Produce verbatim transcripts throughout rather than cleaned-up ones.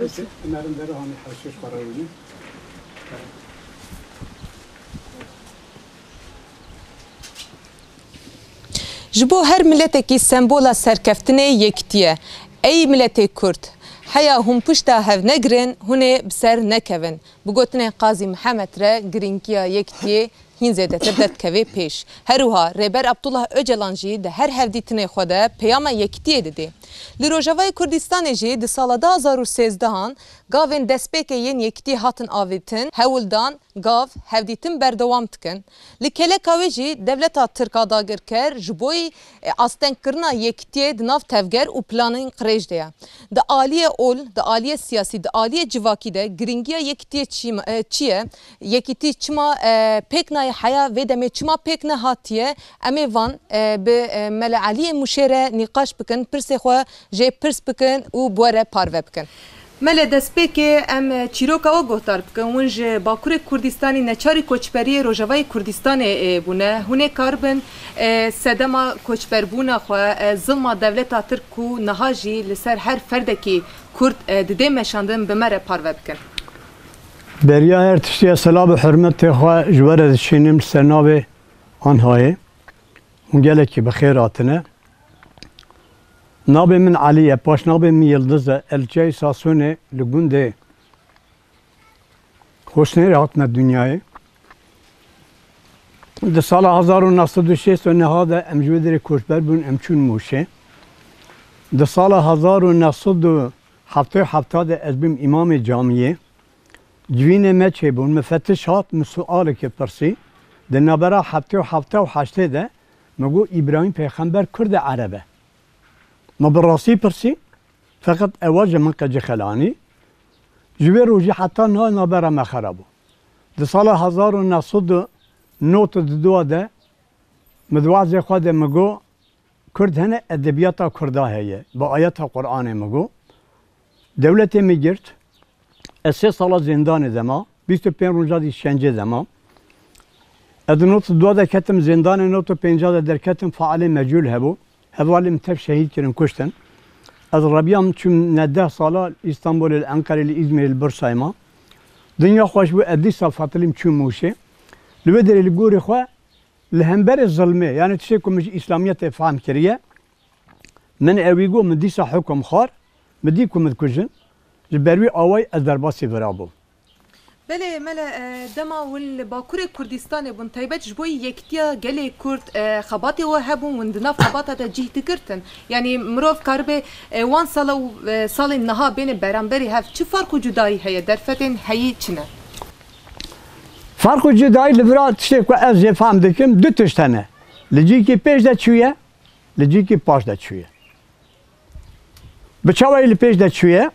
Ji bo her miletekî sembola serkeftinê yekitî ye. Ey miletê Kurd, heya hûn pişta hev negirin, hûn ê bi ser nekevin. Bi gotinên Qazî Mihemed re girîngiya yekitiyê hîn zêdetir derdikeve pêş. Her wiha Rêber Abdullah Ocalan jî di her hevdîtinê xwe de peyama yekitiyê didê. Li Rojavayê Kurdistanê jî di sala du hazar û sêzdeh an gavên destpêkê yên yekitî hatin avêtin, hewl dan, gav, hevdîtin berdewam dikin. Li keleka wê jî dewleta Tirk a dagirker ji bo yî, e, astengkirina yekitiyê di nav tevger û planên qirêj de ye. Di aliyê ol, di aliyê siyasî, di aliyê civakî de girîngiya yekitiyê çî, e, çi ye? Yekitî çima, e, pêk nayê heya, vê demê çima pêk nehatiye? Em ê van, e, bi, e, Mele Eliyê Mûşê re nîqaş bikin, pirsê xwe jê pirs bikin û bi we re parve bikin. Mele, destpêkê em çîroka we guhdar bikin. Hûn ji Bakurê Kurdistanê neçarî koçberiyê Rojavayê Kurdistanê, e, bûne. Hûn ê karibin, e, sedema koçberbûna xwe, e, zilma dewleta Tirk ku niha jî li ser her ferdekî Kurd, e, didê meşandin, bi me re parve bikin. Beriya her tiştî, ez sela bi hurmetê xwe ji we re dişînim li ser navê Anhayê. Hûn gelekî bi xêr hatine. Navê min Elî ye, paşnavê min Yildiz e. Ez li çiyayê Sasûnê li gundê Hosnêrê hatime dinyayê. Di sala hezar û neh sed û şêst û neh de em ji wê derê koçber bûn, em çûn Mûşê. Di sala hezar û neh sed û heftê û heft de ez bûm îmamê camiyê. Civînê me çêbûn, mifetiş hat, min sualekê pirsî. Di navbera heftê û heft û heştê de min got, Îbrahîm Pêxember Kurd e, Ereb e? Min bi rastî pirsî, feqet ewa ji min qecixel anî. Ji wê rojî heta niha navbera me xera bû. Di sala hezar û neh sed û nod û du de min di wazê xwe de min got, Kurd hene, edebiyata Kurda heye. Bi ayeta Qur'anê min got. Dewletê min girt. Ez sê sala zêndanê de ma. Bîst û pênc roja dî şencê de ma. Ez di nod û du de ketim zêndanê, nod û pênc de derketim, failê mecûl hebû. Hevalê min tev şehîd kirin, kuştin. Ez rebiyam çûm ne deh sala Îstanbulê, li Enqerê, li Îzmîrê, li Bursayê ma. Dinya xweş bû, ez dîsa fetilîm çûm Mûşê. Li wê derê li gorî xwe Li hemberî zilmê, yanî tiştê ku min ji Îslamiyetê fehm kiriye, min ewî got, min dîsa hukum xwar, min dî ku min dikujin, ji ber wî awayî ez derbasî vira bûm. Belê, Mele, e, dema hûn li Bakurê Kurdistanê bûn, taybet ji bo yekitiya gelê Kurd, e, xebatê we hebûn, hûn di nav xebata de cih digirtin. Yanî mirov karibe, e, wan sala û, e, salên niha bêne beramberî hev. Çi farq û cudayî heye? Derfetên heyî çi ne? Ferq û cudayî li vira tiştê ku ez jê fehm dikim, du tişt hene. Li cîkî pêş de çûye, li cîkî paş de çûye. Bi çawayî li pêş de çûye,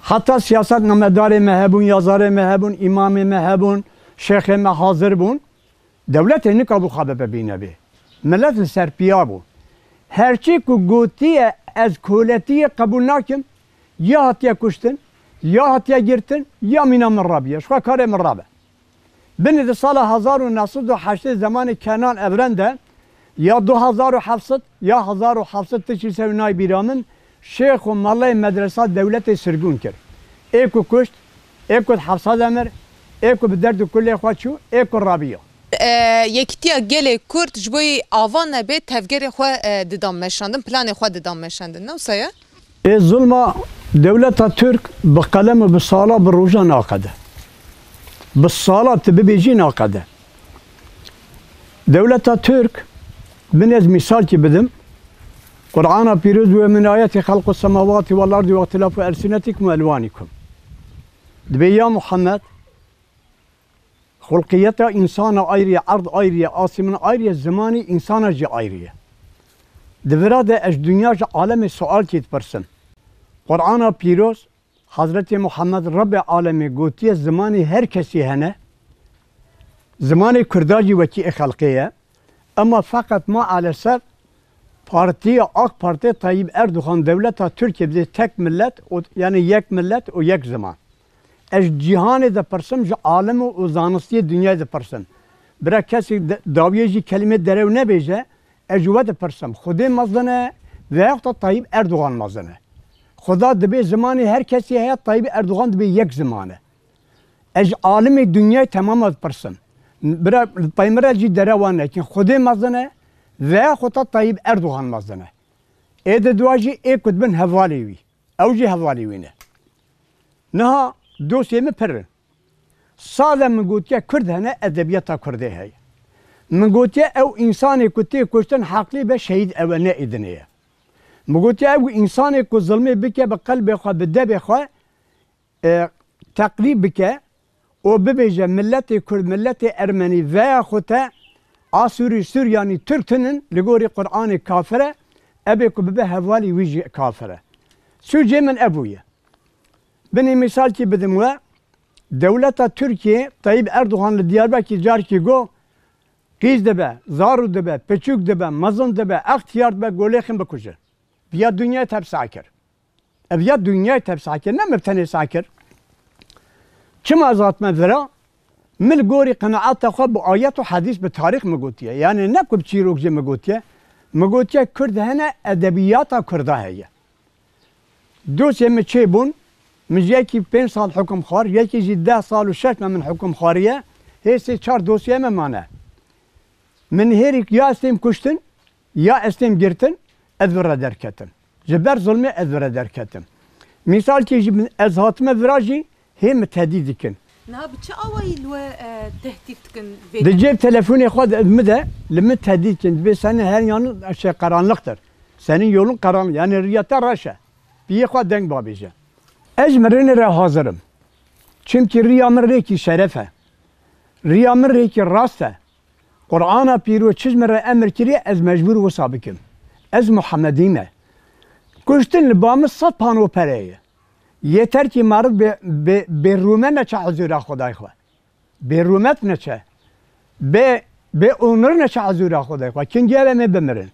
heta siyasetnamedarê me hebûn, yazarê me hebûn, îmamê me hebûn, şêxê me hazir bûn. Dewletê nikabû xwe bibîne bê. Milet li ser piya bû. Herçî ku gotiye, ez koletiyê qebûl nakim, ya hatiye kuştin, ya hatiye girtin, ya mîna min rabiye. Ji xwe karê min rabe. Binê di sala hezar û neh sed û heştê zemanê Kenan Evren de ya du hezar û heft sed ya hezar û heft sed tiştî ser nayê bîra min, şêx û melayê medresa dewletê sirgûn kir. Ê ku kuşt, ê ku di hepsa de mir, ê ku bi derd û kulê xwe çû, ê ku rabiya. E, yekitiya gelê Kurd ji bo yî ava nebe tevgerê xwe, e, didan meşandin, planê xwe didan meşandin. Ne wisa ye? Ê zulma dewleta Tirk bi qelem û bi sala, bi roja naqede. Bi sala tu bibêjî naqede. Dewleta Tirk, bin ez mîsalkî bidim. Qur'ana Pîroz, "Ve min ayeti halqu semawati vel ardi ve ihtilafu elsinetikum ve elvanikum." Dibê ya Muhammed, Xulqiyeta însana ayrı ye, erd ayrı ye, asîmin ayrı ye, zimanê însana jî ayrı ye. Di vira de ez ji dinya, ji alemê sualkî dipirsim. Qur'ana Pîroz, Hezretê Muhammed Rebbê alemê gotiye, zimanê her kesî hene, zimanê Kurda jî wekî ê xelqê ye. Ema feqet maalesef partiya AK Parti, Tayyip Erdogan, dewleta Tirkiye bidê tek millet û, yanî yek millet û yek ziman. Ez ji cîhanê dipirsim, ji alim û, û zanistiyê dinyayê dipirsim. Bira kesê de, dawiyê jî kelîmê derew nebêje, ez ji we dipirsim. Xwedê mezin e veyahut da Tayyip Erdogan mezin e? Xuda dibê zimanê her kesî heye, Tayyip Erdogan dibê yek ziman e. Ez ji alimê dinyayê temama dipirsim. Bira, peymira jî derewa nekin. Xwedê mezin e, veya xwe ta Tayyip Erdogan mezin e. Ê di dua jî ê ku dibin hevalê wî. Ew jî hevalê wî ne. Niha dosyê min pir in. Sade min gotiye Kurd hene, edebiyata Kurdê heye. Min gotiye ew însanê ku tê kuştin heqlî be şehîd ew e, ne ê dinê ye. Min gotiye ew însanê ku zilmê bike bi qelbê xwe, bi debê xwe, e, teqlîb bike û bibêje miletê Kurd, miletê Ermenî veya xwe te Asûrî, Suryanî, Tirk tinin, li gorî Qur'anê kafir e, ebê ku bibe hevalî wî jî kafir e. Sûcê min ebûye. Binê mîsalkî bidim we, dewleta Tirkiyê Tayyip Erdogan li Diyarbekir carkî got, qîz dibe, zarû dibe, piçûk dibe, mezin dibe, extiyar dibe, golê xin bikuje. Viya dinyayê tepsa kir. Ev ya dinyayê tepsa kir, ne min tenê sa kir. Çima ez hatime vira? Min li gorî qenaeta xwe bi ayet û hedîs, bi tarîx min gotiye. Yanî ne ku bi çîrok jî min gotiye. Min gotiye Kurd hene, edebiyata Kurda heye. Dosyê min çêbûn, min ji yekî pênc sal hukimxwar, yekî jî deh sal û şeş me min hukimxwariye, hê sê çar dosyê me mane. Min hêrî ya ez têm kuştin, ya ez têm girtin, ez vira derketim. Ji ber zulmê ez vira derketim. Mîsalkê jî min, ez hatime vira jî hê min tedî dikin. Niha bi çi awayî li we, e, tehdît dikin vê Di derê? Cêb telefonê xwe de, min de, li min tedît dikin. Dibê senin her yanın şey karanlıktır. Senin yolun karanlık. Yani riya te reş e. Bi yê xwe deng babêje. Ez mirinê re hazir im. Çimkî riya min rêkî şeref e. Riya min rêkî rast e. Qur'ana pîroz çi ji min re emir kiriye, ez mecbûr wisa bikim. Ez Muhemedî me. Kuştin li ba min sed pano pere ye. Yeter ki meriv bê, bê, bê rûme neçe huzûra Xwedayê xwe. Bê rûmet neçe. Bê, bê onur neçe huzûra Xwedayê xwe. Kingî ev em ê bimirin.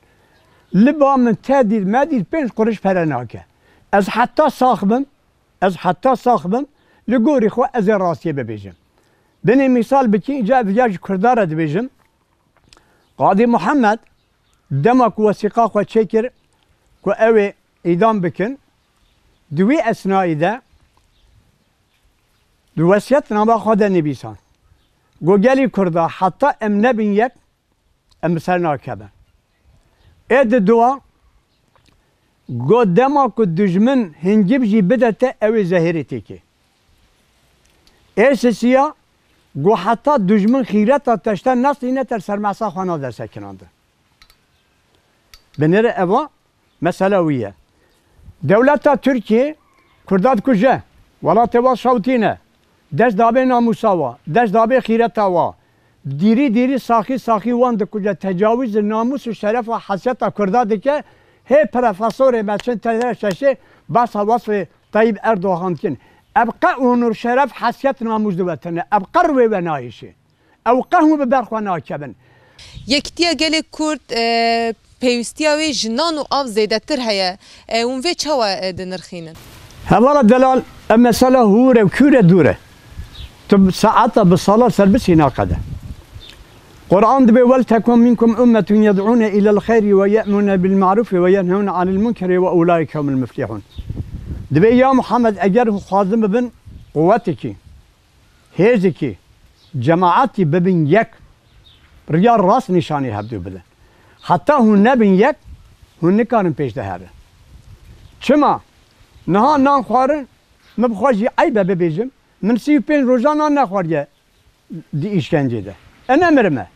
Li ba min te dîr, me dîr pênc quruş pere nake. Ez heta sax bim, ez heta sax bim, li gorî xwe ez ê rastiyê bibêjim. Binê mîsal bikî, îca ez ya ji Kurda re dibêjim. Qadî Muhammed dema ku wesîqa xwe çêkir ku ew ê îdam bikin, di wî esnayî de di wesiyetnama xwe de nivîsand. Got, gelî Kurda, heta em nebin yek, em bi ser nakevin. Ê di dua got, dema ku dijmin hingib jî bide te, ew ê zehêrê têkê. Ê sisiya got, heta dijmin xîreta te ji te nestîne, te li ser mehsa xwe nade sekinandin. Binêre eva mesela wî ye. Dewleta Tirkiyê Kurda dikuje, welatê wa şewtîne, dest dabê namûsa wa, dest dabê xîreta wa. Dîrî dîrî saxî saxî wan dikuje, tecawîz li namûs û şeref û hesiyeta Kurda dike. Hê profesorê me çin tedere şeşê behsa wesfê Tayyip Erdogan dikin. Ev qe onur, şeref, hesiyet, namûs di we tine. Ev qe rûyê we nayêşê. Ew qehmû bi ber xwe nakevin. Yekitiya gelê Kurd, e, pêwîstiya wê ji nan û av zêdetir heye. E, hûn vê çawa, e, dinirxînin? Hevala delal, ev mesela hûr e û kûr e, dûr e. Tu bi saeta, bi sala ser bisî naqede. Quran dibê, "Wel tekun minkum ummetun yed'ûne ilel xeyrî ve ye'mûne bil ma'rûfî ve yenhewne anil munkeri ve ulaîke humul muflihûn." Dibê ya Muhammed, eger hûn xwazin bibin quwetekî, hêzekî, cemaetî bibin yek, riya rast nîşanî hevdû bidin. Heta hûn nebin yek, hûn nikarin pêş de herin. Çima? Niha nan xwarin, min bi xwe jî eyb e bibêjim, min sî û pênc rojan nan nexwariye di îşkencê de. E, nemirime.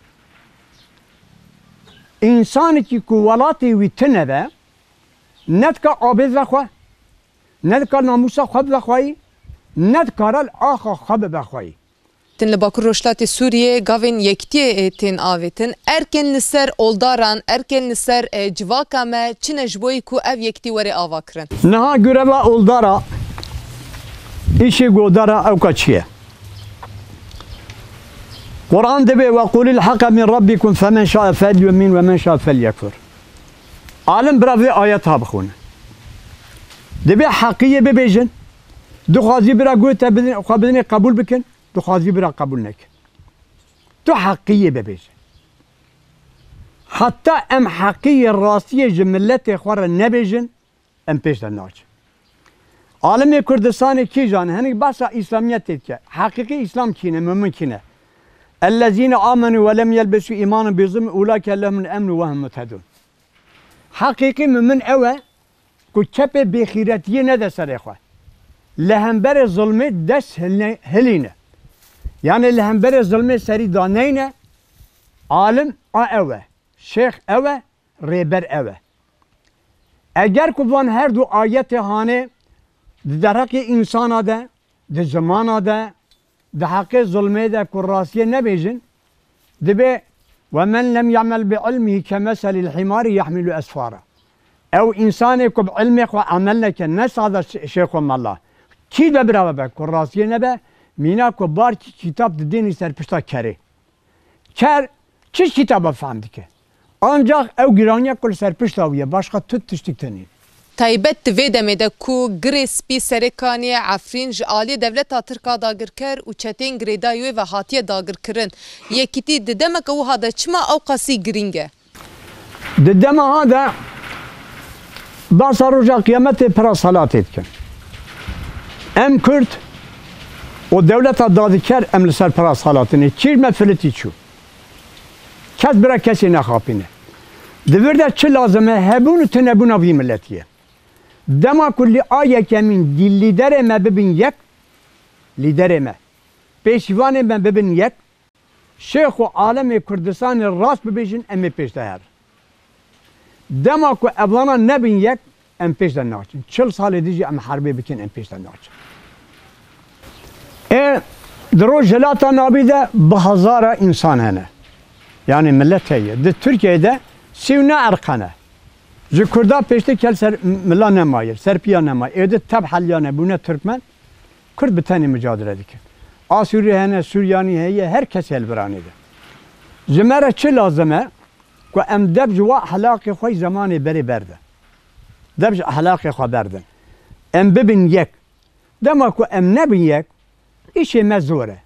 Însanekî ku welatê wî tune be, ne dika abê vexwe, ne dika namûsa xwe bivexwayî, ne dikare li axa xwe bivexwayî. Tin li Bakur Rojhilatê Sûriyê gavên yekitiyê, e, tên avêtin. Erkên li ser oldaran, erkên li ser, e, civaka me çi ne ji bo ku ev yekitî were avakirin? Niha gureva oldara, îşê godara ewka çi ye? Quran dibê, "Ve qulil haqqa min rabbikum femen şa'e felyu'min ve men şa'e felyekfur." Alim bira vê ayeta bixwin. Dibê heqiyê bibêjin. Dixwazî bira guhê te bidin, xwe bidinê qebûl bikin. Dixwazî bira qebûl nekin. Tu heqiyê bibêje. Heta em heqiyê rastiyê ji miletê xwe re nebêjin, em pêş de naçin. Alimê Kurdistanê kîjan, hinek behsa Îslamiyetê dike. Heqîqî Îslam kî ne, mumin kî ne? Ellezîne amenu ve lem yelbisû îmanahum bi zulm, ulâike lehumul emnu ve hum muhtedûn. Heqîqî mumin ew e ku kepê bêxîretiyê nede serê xwe. Li hemberê zulmê dest hilne-, hilîne. Yanê li hemberê zulmê serî daneyne, alim a ew e, şêx ew e, rêber ew e. Eger ku van her du ayetê hanê di derheqê însana de, di zimana de, di heqê zulmê de ku rastiyê nebêjin, dibê: "Ve men lem ya'mel bi ilmihi ke meselil himari yahmilu esfara." Ew însanê ku bi ilmê xwe emel neke, ne sade şê-, şêx û mela. Kî de birava be ku rastiyê nebe, mîna ku barkî kîtab di dênî ser pişta kerê. Ker çi kitaba fehm dike? Ancax ew giraniya ku li ser pişta wî ye, başqa tu tiştik tenê. Taybet di vê demê de ku girê spî serê kaniyê Efrîn ji aliyê dewleta Tirk a dagirker û çeteyên girêdayî wê ve hatiye dagirkirin, yekîtî di demeke wiha de çima ewqasî girîng e? Di dema ha de behsa roja qiyametê pira salatê dikin. Em Kurd û dewleta dadiker em li ser pira salatine. Kîr me filitî çû. Kes bira kesê nexapîne. Di vir de çi lazim e? Hebûn û tunebûna vî miletî ye. Dema ku li a yekemîn dî lîderê me bibin yek, lîderê me, pêşîvanê me bibin yek, şêx û alemê Kurdistanê rast bibêjin, em ê pêş de herin. Dema ku evana nebin yek, em pêş de naçin. Çil salê din jî em herbê bikin, em pêş de naçin. Ê, di Rojhilata Navî de bi hezara însan hene. Yanî milet heye. Di Tirkiyeyê de sî û neh erq hene. Ji Kurda pêştir kel ser mila nemaye, ser piya nemaye. Ê di teb heliyane bûne Tirkmen. Kurd bi tenê micadele dikin. Asûrî hene, Suryanî heye, her kes heye li vir anê de. Ji me re çi lazim e? Ku em dev ji wa ehlaqê xwe yî zemanê berê berdin. Dev ji ehlaqê xwe berdin. Em bibin yek. Dema ku em nebin yek, îşê me zor e.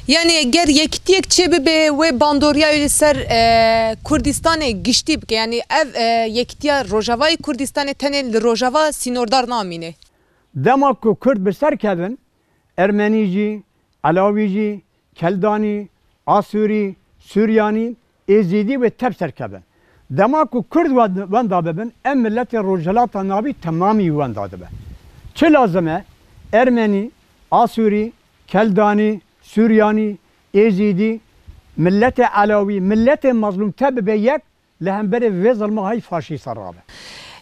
Yanî ger yekitiyek çêbibe, wê bandoriyayê li ser, e, Kurdistanê giştî bike. Yanî ev, e, yekitiya Rojavayê Kurdistanê tenê li Rojava sînordar namîne. Dema ku Kurd bi ser kevin, Ermenî jî, Elawî jî, Keldanî, Asûrî, Suryanî, Êzîdî wê tev ser kevin. Dema ku Kurd wen-, wenda bibin, ev miletê Rojhilata Navî temamî wenda dibe. Çi lazim e? Ermenî, Asûrî, Keldanî, Suryanî, Êzîdî, miletê Elawî, miletê mezlûm tev bibe yek, li hemberê vê zilma hay faşîsta rabe.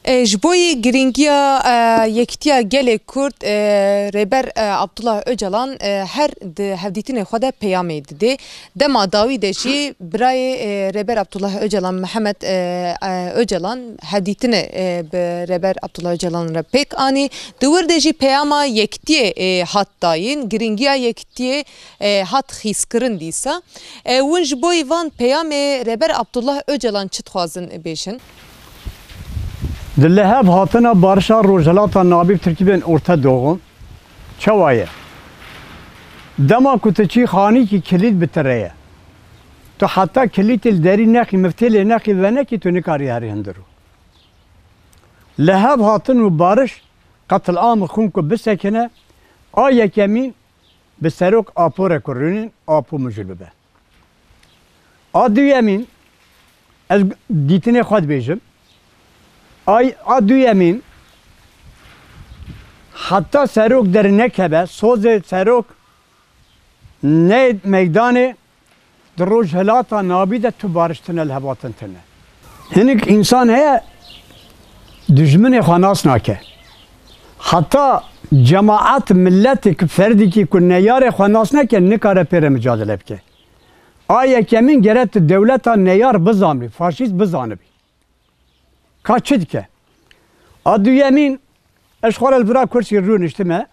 E, ji bo yî girîngiya, e, yekitiya gelê Kurd, e, Rêber, e, Abdullah Ocalan, e, her di hevdîtinê xwe de peyamê didê. Dema dawî de jî birayê, e, Rêber Abdullah Ocalan, Mihemed, e, e, Ocalan, hevdîtine, e, bi Rêber Abdullah Ocalan re pêk anî. Di wir de jî peyama yekitiyê, e, hat dayîn, girîngiya yekitiyê, e, hat xîskirin dîsa. E, hûn ji bo van peyamê Rêber Abdullah Ocalan çi dixwazin bêjin? Di lihev hatina barişa Rojhilata Navî bi Tirkî bên Orta Doğu çawa ye? Dema ku tu çî xanîkî kilît bi te re ye. Tu heta kilîtê li derî nexî, miftê lê nexî, venekî, tu nikarî herî hundir û. Lihev hatin û bariş, qetilam û xûn ku bisekine, a yekemîn bi serok Apo re ku rûnin, Apo mijûl bibe. A duyemîn, ez dîtinê xwe dibêjim. Ay, a duyemîn, heta serok dernekeve, sozê serok neyê meydanê, di Rojhilata Navî de tu bariş tune, li hevatin tune. Hinek însan heye, dijminê xwe nas nake. Heta cemaet, miletek, ferdekî ku neyarê xwe nas neke, nikare pê re micadele bike. A yekemîn gere tu dewleta neyar bizanibî, faşîst bizanibî. Ka çi dike? A duyemîn, ez xwe re li vira kursî rûniştime.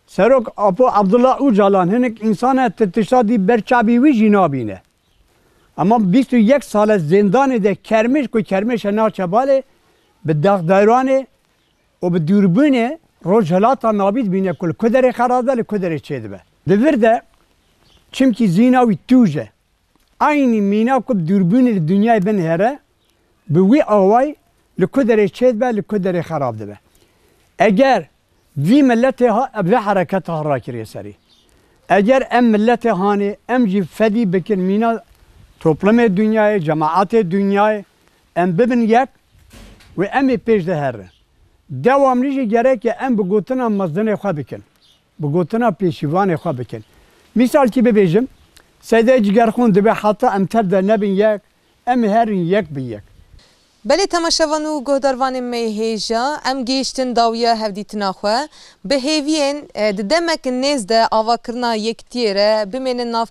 Serok Apo Abdullah Ocalan hinek însan e, tu tişta dî ber çavî wî jî nabîne. Ema bîst û yek sal e zêndanê de kermêş ku kermêşe naçe balê, bi daxdayranê û bi dûrbûnê Rojhilata Navî dibîne ku li ku derê xerab dibe, li ku derê çêdibe. Di vir de çimkî zîna wî tûj e. Eynî mîna ku bi dûrbûnê li dinyayê binihêre, bi wî awayî li ku derê çêdibe, li ku derê xerab dibe. Eger Vî miletê ha, vê hereketa ha rakiriye serî. Eger em miletê hanê, em jî fedî bikin mîna toplumê dinyayê, cemaetê dinyayê, em bibin yek û em ê pêş de herin. Dewamlî jî gerek e em bi gotina mezinê xwe bikin. Bi gotina pêşîvanê xwe bikin. Mîsalkî bibêjim, Seydê Cigerxûn dibê heta em tev de nebin yek, em ê herin yek bi yek. Belê temaşevan û guhdarvanên me yê hêja, em gihîştin dawiya hevdîtina xwe. Bi hêviyên, e, di demek nêz de avakirina yektiyê re bimênin nav